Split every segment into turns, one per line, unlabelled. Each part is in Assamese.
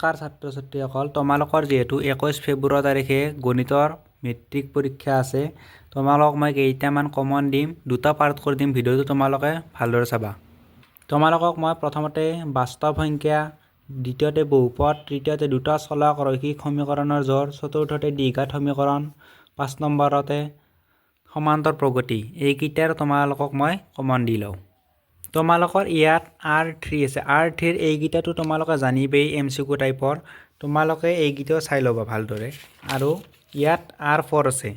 নমস্কাৰ ছাত্ৰ ছাত্ৰীসকল, তোমালোকৰ যিহেতু 21 ফেব্ৰুৱাৰী তাৰিখে গণিতৰ মেট্ৰিক পৰীক্ষা আছে, তোমালোকক মই কেইটামান কমন দিম। দুটা পাৰ্ট কৰি দিম ভিডিঅ'টো, তোমালোকে ভালদৰে চাবা। তোমালোকক মই প্ৰথমতে বাস্তৱ সংখ্যা, দ্বিতীয়তে বহুপদ, তৃতীয়তে দুটা চলক ৰৈখিক সমীকৰণৰ জোৰ, চতুৰ্থতে দ্বিঘাত সমীকৰণ, 5 নম্বৰতে সমান্তৰ প্ৰগতি, এইকেইটাৰ তোমালোকক মই কমন দি লওঁ। তোমালোকৰ ইয়াত আৰ 3 আছে। আৰ 3ৰ এইকেইটাতো তোমালোকে জানিবেই, এমচিকিউ টাইপৰ। তোমালোকে এইকেইটাও চাই ল'বা ভালদৰে। আৰু ইয়াত আৰ 4 আছে।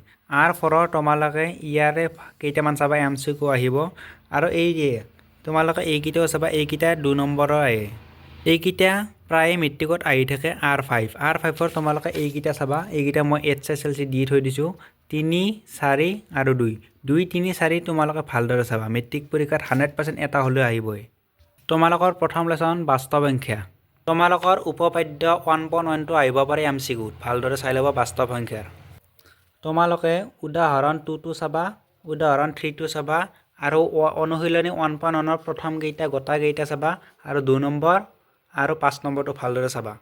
আৰ 4ৰ তোমালোকে ইয়াৰে কেইটামান চাবা, এমচিকিউ আহিব। আৰু এই যে তোমালোকে এইকেইটাও চাবা, এইকেইটা 2 নম্বৰৰ আহে। এইকেইটা প্ৰায়ে মেট্ৰিকত আহি থাকে। আৰ 5, আৰ 5ৰ তোমালোকে এইকেইটা চাবা। এইকেইটা মই এইচএছএলচি দি থৈ দিছোঁ। তিনি, চাৰি আৰু দুই। দুই, তিনি, চাৰি তোমালোকে ভালদৰে চাবা। মেট্ৰিক পৰীক্ষাত 100% এটা হ'লেও আহিবই। তোমালোকৰ প্ৰথম লেচন বাস্তৱ সংখ্যা। তোমালোকৰ উপপাদ্য 1.1টো আহিব পাৰে এমচিকিউত। ভালদৰে চাই ল'বা। বাস্তৱ সংখ্যাৰ তোমালোকে উদাহৰণ 2টো চাবা, উদাহৰণ 3টো চাবা আৰু অনুশীলনী 1.1ৰ প্ৰথমকেইটা গোটাকেইটা চাবা আৰু 2 নম্বৰ আৰু 5 নম্বৰটো ভালদৰে চাবা।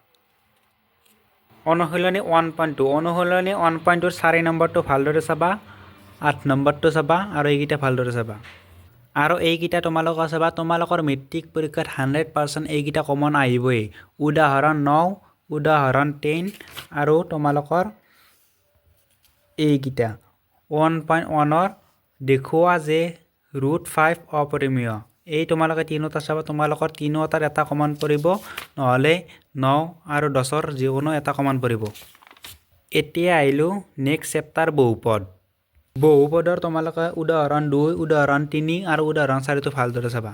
অনুশীলনী 1.2, অনুশীলনী 1.2ৰ 4 নম্বৰটো ভালদৰে চাবা, 8 নম্বৰটো চাবা আৰু এইকেইটা ভালদৰে চাবা। আৰু এইকেইটা তোমালোকে চাবা। তোমালোকৰ মেট্ৰিক পৰীক্ষাত 100% এইকেইটা কমন আহিবই। উদাহৰণ 9, উদাহৰণ 10 আৰু তোমালোকৰ এইকেইটা 1.1ৰ দেখুওৱা যে ৰুট 5 অপৰিমেয়। এই তোমালোকে তিনিওটা চাবা। তোমালোকৰ তিনিওটাৰ এটা কমন পৰিব, নহ'লে 9 আৰু 10ৰ যিকোনো এটা কমন পৰিব। এতিয়া আহিলোঁ নেক্সট চেপ্টাৰ বহুপদ। বহুপদৰ তোমালোকে উদাহৰণ 2, উদাহৰণ 3 আৰু উদাহৰণ 4টো ভালদৰে চাবা।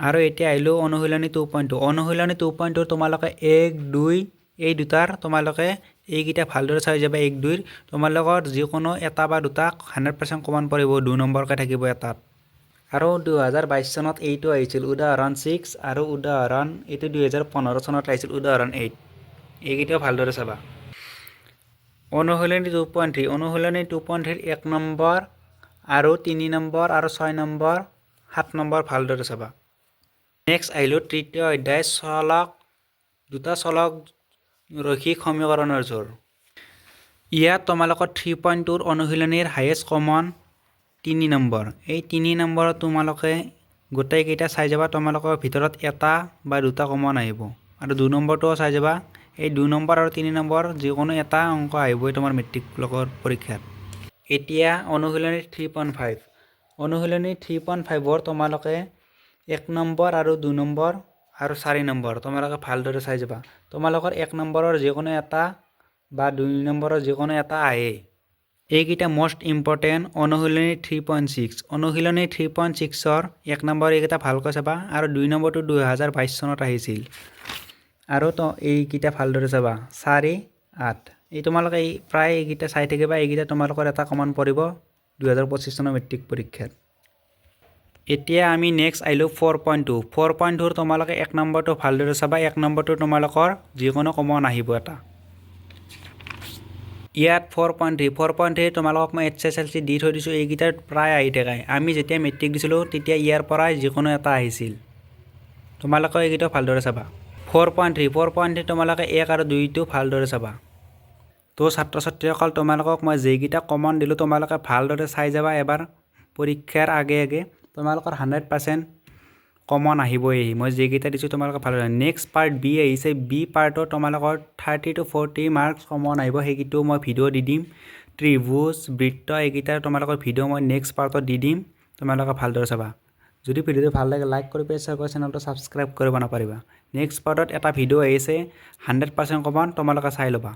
আৰু এতিয়া আহিলোঁ অনুশীলনী 2.2। অনুশীলনী 2.2 তোমালোকে এক, দুই এই দুটাৰ তোমালোকে এইকেইটা ভালদৰে চাই যাবা। এক, দুইৰ তোমালোকৰ যিকোনো এটা বা দুটা 100% কমন পৰিব। 2 নম্বৰকৈ থাকিব এটাত। আৰু 2022 চনত এইটো আহিছিল, উদাহৰণ 6 আৰু উদাহৰণ এইটো 2015 চনত আহিছিল, উদাহৰণ 8। এইকেইটাও ভালদৰে চাবা। অনুশীলনী 2.3, অনুশীলনী 2.3ৰ 1 নম্বৰ আৰু 3 নম্বৰ আৰু 6 নম্বৰ, 7 নম্বৰ ভালদৰে চাবা। নেক্সট আহিলোঁ তৃতীয় অধ্যায় চলক, দুটা চলক ৰৈখিক সমীকৰণৰ জোৰ। ইয়াত তোমালোকৰ 3.2ৰ অনুশীলনীৰ হায়েষ্ট কমন 3 নম্বৰ। এই 3 নম্বৰত তোমালোকে গোটেইকেইটা চাই যাবা। তোমালোকৰ ভিতৰত এটা বা দুটা কমন আহিব। আৰু 2 নম্বৰটোও চাই যাবা। এই 2 নম্বৰ আৰু 3 নম্বৰ যিকোনো এটা অংক আহিবই তোমাৰ মেট্ৰিক লগৰ পৰীক্ষাত। এতিয়া অনুশীলনী 3.5। অনুশীলনী 3.5ৰ তোমালোকে 1 নম্বৰ আৰু 2 নম্বৰ আৰু 4 নম্বৰ তোমালোকে ভালদৰে চাই যাবা। তোমালোকৰ 1 নম্বৰৰ যিকোনো এটা বা 2 নম্বৰৰ যিকোনো এটা আহে। এইকেইটা মষ্ট ইম্পৰ্টেণ্ট। অনুশীলনী 3.6, অনুশীলনী 3.6ৰ 1 নম্বৰ এইকেইটা ভালকৈ চাবা আৰু 2 নম্বৰটো 2022 চনত আহিছিল। আৰু তো এইকেইটা ভালদৰে চাবা, 4, 8। এই তোমালোকে এই প্ৰায় এইকেইটা চাই থাকিবা। এইকেইটা তোমালোকৰ এটা কমন পৰিব 2025 চনৰ মেট্ৰিক পৰীক্ষাত। এতিয়া আমি নেক্সট আহিলোঁ 4.2। 4.2ৰ তোমালোকে 1 নম্বৰটো ভালদৰে চাবা। 1 নম্বৰটো তোমালোকৰ যিকোনো কমন আহিব এটা। ইয়াত 4.3, 4.3 তোমালোকক মই এইচএছএলচি দি থৈ দিছোঁ। এইকেইটাত প্ৰায় আহি থাকে। আমি যেতিয়া মেট্ৰিক দিছিলোঁ, তেতিয়া ইয়াৰ পৰাই যিকোনো এটা আহিছিল। তোমালোকে এইকেইটাও ভালদৰে চাবা। 4.3, 4.3 তোমালোকে 1 আৰু 2টো ভালদৰে চাবা। তো ছাত্ৰ ছাত্ৰীসকল, তোমালোকক মই যিকেইটা কমন দিলোঁ, তোমালোকে ভালদৰে চাই যাবা এবাৰ পৰীক্ষাৰ আগে আগে। তোমালোকৰ 100% কমন আহিবই। মই যিকেইটা দিছোঁ, তোমালোকে ভালদৰে। নেক্সট পাৰ্ট বি আহিছে। বি পাৰ্টত তোমালোকৰ 30 টু 40 মাৰ্কছ কমন আহিব। সেইকেইটাও মই ভিডিঅ' দি দিম। ত্ৰিভুজ, বৃত্ত এইকেইটাৰ তোমালোকৰ ভিডিঅ' মই নেক্সট পাৰ্টত দি দিম। তোমালোকে ভালদৰে চাবা। যদি ভিডিঅ'টো ভাল লাগে, লাইক কৰি পেলাই শ্বেয়াৰ কৰি চেনেলটো ছাবস্ক্ৰাইব কৰিব নাপাহৰিবা। নেক্সট পাৰ্টত এটা ভিডিঅ' আহিছে, 100% কমন, তোমালোকে চাই ল'বা।